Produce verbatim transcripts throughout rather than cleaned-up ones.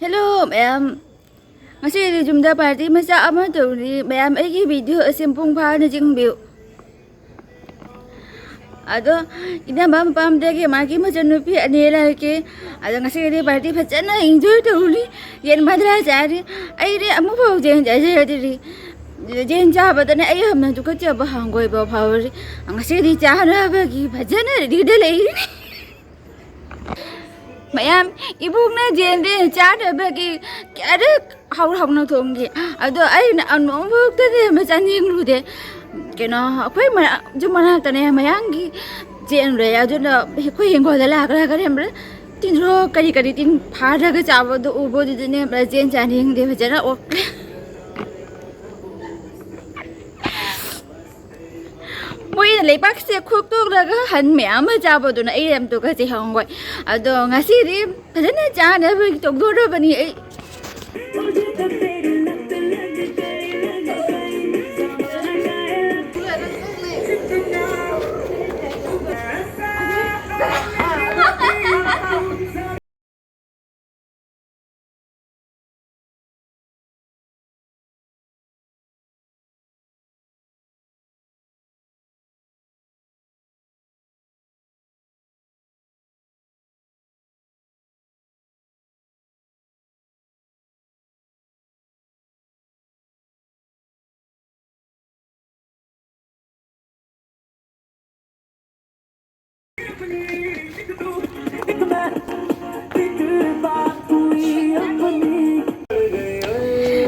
Hello ꯃꯌꯥꯝ, ꯉꯁꯤꯗꯤ ꯌꯨꯝꯗ ꯄꯥꯔꯇꯤ ꯃꯆꯥ ꯑꯃ ꯇꯧꯔꯤ꯫ ꯃꯌꯥꯝ ꯑꯩꯒꯤ ꯚꯤꯗꯤꯑꯣ ꯑꯁꯤ ꯃꯄꯨꯡ ꯐꯥꯅ ꯌꯦꯡꯕꯤꯌꯨ꯫ ꯑꯗꯣ ꯏꯅꯝꯃ ꯃꯄꯥꯝꯗꯒꯤ ꯃꯥꯒꯤ ꯃꯆꯟꯅꯨꯄꯤ ꯑꯅꯤ ꯂꯥꯛꯀꯦ꯫ ꯑꯗꯣ ꯉꯁꯤꯗꯤ ꯄꯥꯔꯇꯤ ꯐꯖꯅ ꯏꯟꯖꯣꯏ ꯇꯧꯔꯤ꯫ ꯌꯦꯟ ꯃꯗ꯭ꯔꯥ ꯆꯥꯔꯤ꯫ ꯑꯩꯗꯤ ꯑꯃꯨꯛꯐꯥꯎ ꯌꯦꯟ ꯆꯥꯖꯗ꯭ꯔꯤ꯫ ꯌꯦꯟ ꯆꯥꯕꯗꯅ ꯑꯩ ꯌꯥꯝꯅ ꯇꯨꯀꯠꯆꯕ ꯍꯪꯒꯣꯏꯕ ꯐꯥꯎꯔꯤ꯫ ꯉꯁꯤꯗꯤ ꯆꯥꯅꯕꯒꯤ ꯐꯖꯅ ꯔꯦꯗꯤꯗ ꯂꯩꯔꯤꯅꯤ꯫ ꯃꯌꯥꯝ, ꯏꯕꯣꯛꯅ ꯌꯦꯟꯗꯦ ꯆꯥꯅꯕꯒꯤ ꯀꯌꯥꯔꯛ ꯍꯥꯎ ꯍꯥꯎꯅ ꯊꯣꯡꯈꯤ꯫ ꯑꯗꯣ ꯑꯩꯅ ꯑꯃꯨꯛꯐꯥꯎꯇꯗꯤ ꯑꯃ ꯆꯥꯅꯤꯡꯂꯨꯗꯦ꯫ ꯀꯩꯅꯣ, ꯑꯩꯈꯣꯏ ꯃꯅꯥ-, ꯌꯨꯝ ꯃꯅꯥꯛꯇꯅꯦ ꯃꯌꯥꯡꯒꯤ ꯌꯦꯟ ꯂꯩ꯫ ꯑꯗꯨꯅ ꯑꯩꯈꯣꯏ ꯍꯤꯡꯒꯣꯜꯗ ꯂꯥꯛꯈ꯭ꯔꯒꯅꯦ ꯇꯤꯟꯊ꯭ꯔꯣꯛ ꯀꯔꯤ ꯀꯔꯤ ꯇꯤꯟ ꯐꯥꯔꯒ ꯆꯥꯕꯗꯣ ꯎꯕꯗꯨꯗꯅꯦ ꯌꯦꯟ ꯆꯥꯅꯤꯡꯗꯦ꯫ ꯐꯖꯅ ꯑꯣꯛꯈ꯭ꯔꯦ꯫ ꯃꯣꯏꯅ ꯂꯩꯕꯥꯛꯁꯦ ꯈꯣꯛꯇꯣꯛꯂꯒ ꯍꯟ ꯃꯌꯥꯝ ꯑꯃ ꯆꯥꯕꯗꯨꯅ ꯑꯩ ꯌꯥꯝ ꯇꯨꯀꯠꯆꯩ ꯍꯪꯒꯣꯏ꯫ ꯑꯗꯣ ꯉꯁꯤꯗꯤ ꯐꯖꯅ ꯆꯥꯅꯕꯒꯤ ꯇꯧꯗꯣꯔꯕꯅꯤ ꯑꯩ꯫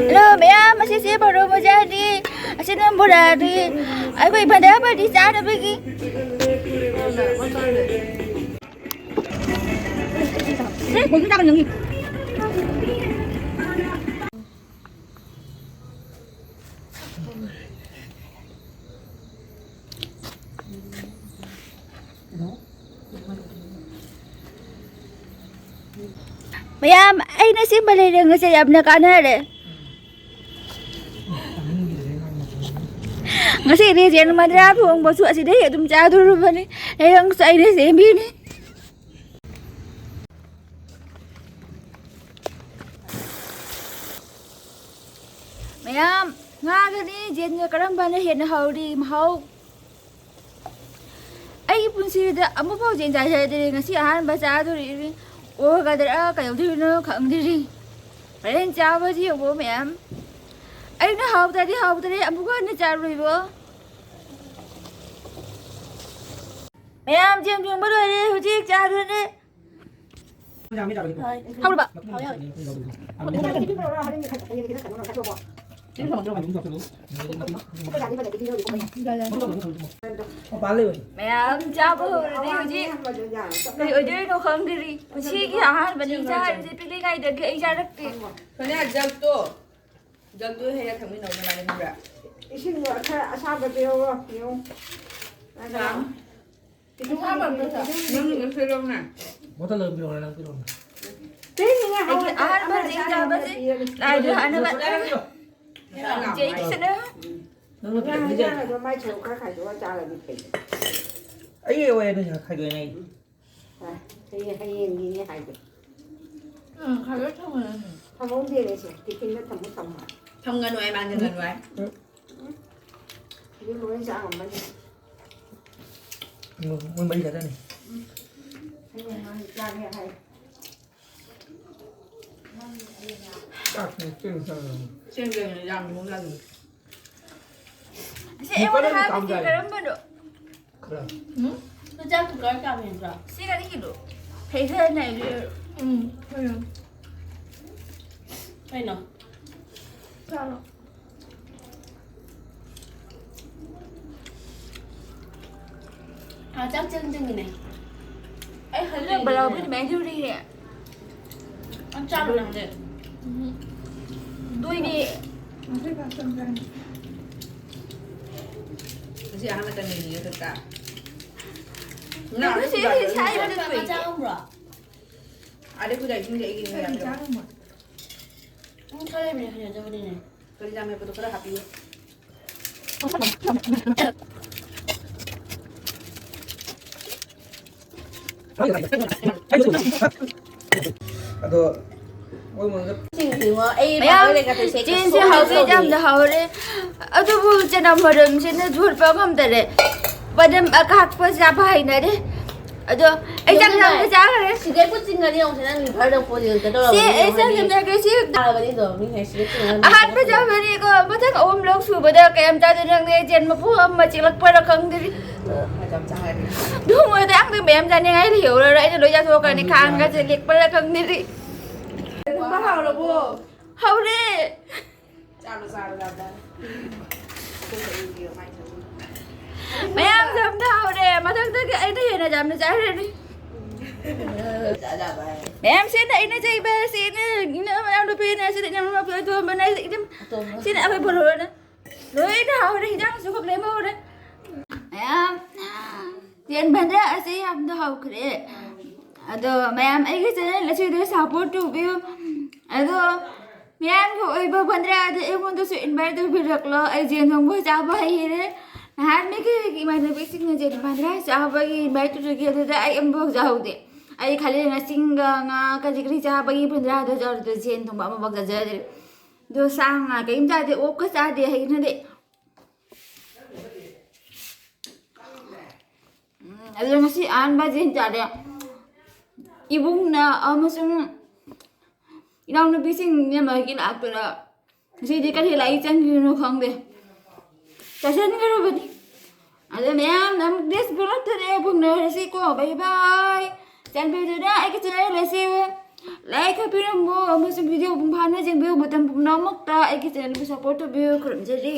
ꯍꯜꯂꯣ ꯃꯌꯥꯝ, ꯑꯁꯤꯁꯦ ꯕꯣꯔꯣ ꯃꯣꯖꯥꯅꯤ, ꯑꯁꯤꯅ ꯕꯣꯔꯥꯅꯤ꯫ ꯑꯩꯈꯣꯏ ꯕꯟꯗꯥ ꯄꯥꯔꯇꯤ ꯆꯥꯅꯕꯒꯤ꯫ ꯃꯌꯥꯝ, ꯑꯩꯅ ꯁꯦꯝꯕ ꯂꯩꯔꯪ ꯑꯁꯦ ꯌꯥꯝꯅ ꯀꯥꯟꯅꯔꯦ꯫ ꯉꯁꯤꯗꯤ ꯌꯦꯟ ꯃꯗ꯭ꯔꯥ ꯊꯣꯡꯕꯁꯨ ꯑꯁꯤꯗꯩ ꯑꯗꯨꯝ ꯆꯥꯗꯣꯔꯕꯅꯤ꯫ ꯂꯩꯔꯪꯁꯨ ꯑꯩꯅ ꯁꯦꯝꯕꯤꯅꯤ꯫ ꯃꯌꯥꯝ, ꯉꯥꯒꯅꯤ ꯌꯦꯟꯒ ꯀꯔꯝꯕꯅ ꯍꯦꯟꯅ ꯍꯥꯎꯔꯤ ꯃꯍꯥꯎ? ꯑꯩꯒꯤ ꯄꯨꯟꯁꯤꯗ ꯑꯃꯨꯛꯐꯥꯎ ꯌꯦꯟ ꯆꯥꯖꯗ꯭ꯔꯤ, ꯉꯁꯤ ꯑꯍꯥꯟꯕ ꯆꯥꯗꯣꯔꯤꯕꯅꯤ꯫ ꯑꯣꯒꯗ꯭ꯔꯥ ꯀꯩꯗꯧꯗꯣꯏꯅꯣ ꯈꯪꯗ꯭ꯔꯤ꯫ ꯍꯣꯔꯦꯟ ꯆꯥꯕꯗꯤ ꯌꯦꯡꯉꯣ ꯃꯌꯥꯝ꯫ ꯑꯩꯅ ꯍꯥꯎꯇ꯭ꯔꯗꯤ ꯍꯥꯎꯇ꯭ꯔꯦ, ꯑꯃꯨꯛ ꯍꯟꯅ ꯆꯥꯔꯣꯏꯕꯣ꯫ ꯃꯌꯥꯝ ꯆꯦꯡ ꯊꯣꯡꯕ ꯂꯣꯏꯔꯦ, ꯍꯧꯖꯤꯛ ꯆꯥꯗꯣꯏꯅꯦ꯫ ꯍꯧꯔꯕ? ꯃꯌꯥꯝ ꯆꯥꯕ ꯍꯧꯔꯗꯤ ꯍꯧꯖꯤꯛ ꯀꯔꯤ ꯑꯣꯏꯗꯣꯏꯅꯣ ꯈꯪꯗ꯭ꯔꯤ꯫ ꯄꯨꯟꯁꯤꯒꯤ ꯑꯍꯥꯟꯕꯅꯤ ꯆꯥꯔꯤꯁꯦ, ꯄꯤꯛꯂꯤꯉꯩꯗꯒꯤ ꯑꯩ ꯆꯥꯔꯛꯇꯦ꯫ ꯁꯣꯅꯤꯌꯥ, ꯖꯒꯇꯣ, ꯖꯒꯇꯣ ꯍꯦꯛ ꯍꯦꯛ ꯊꯛꯃꯤꯟꯅꯧ ꯅꯕꯥꯅꯤ ꯈꯪꯕ꯭ꯔꯥ? ꯏꯁꯤꯡ ꯈꯔ ꯑꯁꯥꯕ ꯄꯤꯔꯛꯑꯣ, ꯌꯦꯡꯉꯨ꯫ ꯌꯥꯝ꯫ ꯏꯁꯤꯡ ꯑꯁꯥꯕ ꯑꯝꯇ ꯊꯛ-, ꯅꯪ ꯏꯁꯤꯡ ꯂꯧꯅꯦ꯫ ꯕꯣꯇꯜ ꯑꯃ ꯄꯤꯔꯛꯑꯣꯅꯦ, ꯅꯪ ꯄꯤꯔꯛꯑꯣꯅꯦ꯫ ꯄꯤꯔꯤꯉꯩ ꯑꯩꯒꯤ ꯍꯥꯏꯍꯧꯔꯗꯤ ꯑꯍꯥꯟꯕ ꯑꯃ ꯆꯦꯡ ꯆꯥꯕꯁꯦ ꯆꯥꯅꯕ ꯄꯤꯔꯒꯦ꯫ ꯂꯥꯏꯗ ꯍꯥꯟꯅꯕ꯫ ꯕꯣꯇꯜ ꯑꯃ ꯄꯤꯔꯛꯑꯣ꯫ ꯆꯦꯡꯁꯤꯅ꯫ ꯅꯪꯅ ꯉꯥ ꯄꯤꯔꯛꯑꯣ, ꯄꯤꯖꯔꯒꯦ꯫ ꯍꯦꯟꯖꯥꯡꯗꯣ ꯃꯥꯏ ꯁꯔꯨꯛ ꯈꯔ ꯈꯥꯏꯗꯣꯛꯑ ꯆꯥꯔꯗꯤ ꯐꯩ꯫ ꯑꯩꯒꯤ ꯑꯣꯏꯔꯦ, ꯑꯗꯨ ꯈꯥꯏꯗꯣꯛꯑꯦ ꯑꯩꯒꯤ꯫ ꯍꯌꯦꯡ, ꯍꯌꯦꯡꯒꯤꯅꯦ ꯍꯥꯏꯗꯣ꯫ ꯎꯝ, ꯈꯔ ꯊꯝꯃꯨꯔꯅꯨ꯫ ꯊꯝꯍꯧꯗꯦꯅꯦ ꯁꯦ, ꯇꯤꯐꯤꯟꯗ ꯊꯝꯃꯨ ꯊꯝꯃꯨ ꯍꯥꯏ꯫ ꯊꯝꯒꯅꯨ ꯍꯥꯏ, ꯃꯥꯟꯁꯤꯟꯒꯅꯨ ꯍꯥꯏ꯫ ꯎꯝ꯫ ꯌꯨꯝ ꯂꯣꯏ ꯆꯥ ꯉꯝꯃꯅꯤ꯫ ꯎꯝ, ꯃꯣꯏ ꯃꯔꯤ ꯈꯛꯇꯅꯤ꯫ ꯎꯝ꯫ ꯍꯌꯦꯡ ꯃꯥ ꯆꯥꯒꯦ ꯍꯥꯏ꯫ ꯆꯥꯛꯁꯦ ꯆꯦꯡ ꯆꯪꯉꯦ꯫ ꯆꯦꯡ ꯆꯪꯉꯦ, ꯌꯥꯝ ꯃꯑꯣꯡ ꯌꯥꯗꯦ꯫ ꯑꯁꯤ ꯑꯩꯉꯣꯟꯗ ꯀꯨꯀꯔꯗ ꯍꯥꯏꯕꯁꯤ ꯀꯥꯝꯗꯥꯏ? ꯀꯔꯝꯕꯅꯣ? ꯈꯔ꯫ ꯎꯝ? ꯅꯪ ꯆꯥꯛ ꯀꯨꯀꯔ ꯀꯥꯝꯃꯦ ꯅꯠꯇ꯭ꯔꯣ? ꯁꯤ ꯀꯔꯤꯒꯤꯅꯣ? ꯐꯩ ꯈꯔ ꯅꯥꯏꯗꯦ꯫ ꯎꯝ, ꯐꯩ꯫ ꯀꯩꯅꯣ? ꯆꯥꯔꯣ꯫ ꯑꯥ, ꯆꯥꯛ ꯆꯪ ꯆꯪꯉꯤꯅꯦ꯫ ꯑꯩ ꯍꯜꯂꯛꯄ ꯂꯥꯎꯕ ꯑꯗꯨꯃꯥꯏꯅ ꯇꯧꯔꯤꯍꯦ꯫ ꯅꯪ ꯆꯥꯔꯣ ꯅꯪꯗꯤ꯫ ꯎꯝ꯫ ꯅꯣꯏꯗꯤ꯫ ꯉꯁꯤ ꯑꯍꯥꯟꯕ ꯇꯟ ꯌꯦꯡꯉꯤꯅꯦ ꯈꯛꯇ꯫ ꯉꯥ ꯑꯃ ꯁꯤ ꯁꯤꯗ ꯁꯥꯏꯗ ꯑꯗꯨꯝ ꯂꯩ꯫ ꯃꯆꯥ ꯑꯃꯔꯣ? ꯑꯗꯩ ꯑꯩꯈꯣꯏ ꯗꯥꯏꯁꯤꯡꯁꯦ ꯑꯩꯒꯤ ꯌꯥꯗ꯭ꯔꯕ꯫ ꯎꯝ, ꯈꯔ ꯂꯩꯕꯅꯦ, ꯍꯩꯅꯗꯕꯅꯤꯅꯦ꯫ ꯀꯔꯤ ꯌꯥꯝ ꯃꯦꯠꯄꯗꯣ ꯈꯔ ꯍꯥꯞꯄꯤꯌꯨ꯫ ꯑꯗꯣ ꯆꯤꯡꯁꯤꯉꯣ, ꯑꯩ ꯃꯌꯥꯝ ꯃꯥꯒ ꯂꯩꯀꯥ ꯇꯧꯁꯦ꯫ ꯆꯦꯟꯁꯦ ꯀꯩꯁꯨ ꯍꯥꯎꯁꯦ ꯇꯧꯗꯦ꯫ ꯌꯥꯝꯅ ꯍꯥꯎꯔꯦ꯫ ꯑꯗꯨꯕꯨ ꯆꯅꯝ ꯃꯔꯝꯁꯤꯅ ꯌꯣꯠꯄ ꯉꯝꯗꯔꯦ꯫ ꯃꯅꯝ ꯑꯀꯥꯛꯄ ꯆꯥꯕ ꯍꯩꯅꯔꯦ꯫ ꯑꯗꯣ ꯑꯩ ꯆꯥꯛ ꯌꯥꯝꯅ ꯆꯥꯈ꯭ꯔꯦ꯫ ꯁꯤꯒꯔꯦꯠꯄꯨ ꯆꯤꯡꯉꯗꯤ ꯌꯦꯡꯉꯨꯁꯦ, ꯅꯪ liver ꯗ ꯄꯣꯠ ꯌꯦꯡꯉꯨ ꯀꯩꯗꯧꯔꯕ ꯁꯤ ꯑꯩ ꯌꯦꯡꯉꯣ ꯆꯥꯛ ꯍꯥꯏꯗꯤ꯫ ꯌꯥꯝꯅ ꯆꯥꯈ꯭ꯔꯦ꯫ ꯁꯤ ꯆꯥꯔꯕꯅꯤꯗꯣ ꯃꯤ ꯍꯥꯏ ꯁꯤꯒꯔꯦꯠ ꯆꯤꯡꯉꯒ ꯑꯍꯥꯟꯕ ꯆꯥꯕꯅꯤꯀꯣ, ꯃꯊꯪ ꯑꯍꯨꯝ ꯂꯧ ꯁꯨꯕꯗ ꯀꯌꯥꯝ ꯆꯥꯗꯣꯏꯅꯣ ꯈꯪꯗꯦ꯫ ꯌꯦꯟ ꯃꯄꯨ ꯑꯃ ꯆꯤꯛꯂꯛꯄꯔ ꯈꯪꯗ꯭ꯔꯤ꯫ ꯃꯇꯝ ꯆꯥꯔꯦ꯫ ꯅꯣꯡꯃꯗ ꯌꯥꯝ ꯃꯌꯥꯝ ꯆꯥꯅꯤꯡꯉꯥꯏ ꯂꯩꯍꯧꯔꯔꯣꯏ꯫ ꯑꯩꯅ ꯂꯣꯏ ꯆꯥꯊꯣꯛꯈ꯭ꯔꯅꯤ꯫ ꯈꯥꯡꯒꯁꯦ ꯂꯦꯛꯄꯔ ꯈꯪꯗ꯭ꯔꯤ꯫ ꯊꯣꯡꯕ ꯍꯧꯔꯕꯣ? ꯍꯧꯔꯦ꯫ ꯆꯥꯔꯣ, ꯆꯥꯔꯣ, ꯌꯥꯝ ꯆꯥꯔꯣ꯫ ꯃꯌꯥꯝ ꯆꯥꯕꯗ ꯍꯧꯔꯦ꯫ ꯃꯊꯪꯗꯒꯤ ꯑꯩꯅ ꯍꯦꯟꯅ ꯌꯥꯝꯅ ꯆꯥꯔꯅꯤ꯫ ꯃꯌꯥꯝ ꯁꯤꯅ ꯑꯩꯅ ꯆꯩꯕ, ꯁꯤꯅ ꯏꯅꯝꯃ ꯃꯌꯥꯝ ꯅꯨꯄꯤꯅ, ꯁꯤꯅ ꯏꯅꯝꯃ ꯃꯌꯥꯝ ꯑꯇꯣꯝꯕꯅ, ꯁꯤꯅ ꯑꯩꯈꯣꯏ ꯕꯣꯔꯣꯅ꯫ ꯂꯣꯏꯅ ꯍꯧꯔꯦ, ꯍꯤꯟꯖꯥꯡꯁꯨ ꯈꯨꯠ ꯂꯦꯝꯍꯧꯔꯦ꯫ ꯃꯌꯥꯝ ꯌꯦꯟ ꯕꯟꯗ꯭ꯔꯥ ꯑꯁꯤ ꯌꯥꯝꯅ ꯍꯥꯎꯈ꯭ꯔꯦ꯫ ꯑꯗꯣ ꯃꯌꯥꯝ ꯑꯩꯒꯤ channel ꯑꯁꯤꯗ support ꯇꯧꯕꯤꯌꯨ꯫ ꯑꯗꯣ ꯃꯌꯥꯝꯒꯤ ꯑꯣꯏꯕ ꯕꯟꯗ꯭ꯔꯥꯗ ꯑꯩꯉꯣꯟꯗꯁꯨ invite ꯇꯧꯕꯤꯔꯛꯂꯣ꯫ ꯑꯩ ꯌꯦꯟ ꯊꯣꯡꯕ ꯆꯥꯕ ꯍꯩꯔꯦ꯫ ꯅꯍꯥꯟ ꯃꯤꯒꯤ ꯏꯃꯥꯟꯅꯕꯤꯁꯤꯡꯅ ꯌꯦꯟ ꯕꯟꯗ꯭ꯔꯥ ꯆꯥꯕꯒꯤ invite ꯇꯧꯖꯈꯤ꯫ ꯑꯗꯨꯗ ꯑꯩ ꯑꯃꯐꯥꯎ ꯆꯥꯍꯧꯗꯦ꯫ ꯑꯩ ꯈꯜꯂꯤ ꯉꯁꯤꯡꯒ ꯉꯥ ꯀꯔꯤ ꯀꯔꯤ ꯆꯥꯕꯒꯤ ꯕꯟꯗ꯭ꯔꯥꯗ ꯆꯥꯔꯨꯗꯣ, ꯌꯦꯟ ꯊꯣꯡꯕ ꯑꯃꯐꯥꯎ ꯆꯥꯖꯗ꯭ꯔꯤ꯫ ꯑꯗꯣ ꯁꯥ ꯉꯥ ꯀꯔꯤꯝ ꯆꯥꯗꯦ, ꯑꯣꯛꯀ ꯆꯥꯗꯦ, ꯍꯩꯅꯗꯦ꯫ ꯎꯝ, ꯑꯗꯣ ꯉꯁꯤ ꯑꯍꯥꯟꯕ ꯌꯦꯟ ꯆꯥꯔꯦ꯫ ꯏꯕꯨꯡꯅ ꯑꯃꯁꯨꯡ ꯏꯅꯥꯎꯅꯨꯄꯤꯁꯤꯡꯅ ꯃꯣꯏꯒꯤ ꯂꯥꯛꯄꯗ ꯉꯁꯤꯗꯤ ꯀꯔꯤ ꯂꯥꯏ ꯆꯪꯈꯤꯕꯅꯣ ꯈꯪꯗꯦ, ꯆꯥꯁꯤꯟꯈ꯭ꯔꯕꯅꯤ꯫ ꯑꯗꯣ ꯃꯌꯥꯝꯅ ꯑꯃꯨꯛ next vlog ꯇꯅꯦ ꯐꯪꯅꯔꯁꯤꯀꯣ꯫ Bye bye꯫ ꯆꯥꯟꯕꯤꯗꯨꯅ ꯑꯩꯒꯤ channel ꯑꯁꯤ like ꯈꯥꯛꯄꯤꯔꯝꯃꯨ ꯑꯃꯁꯨꯡ video ꯃꯄꯨꯡ ꯐꯥꯅ ꯌꯦꯡꯕꯤꯌꯨ꯫ ꯃꯇꯝ ꯄꯨꯝꯅꯃꯛꯇ ꯑꯩꯒꯤ channel ꯕꯨ support ꯇꯧꯕꯤꯌꯨ꯫ ꯈꯨꯔꯨꯝꯖꯔꯤ꯫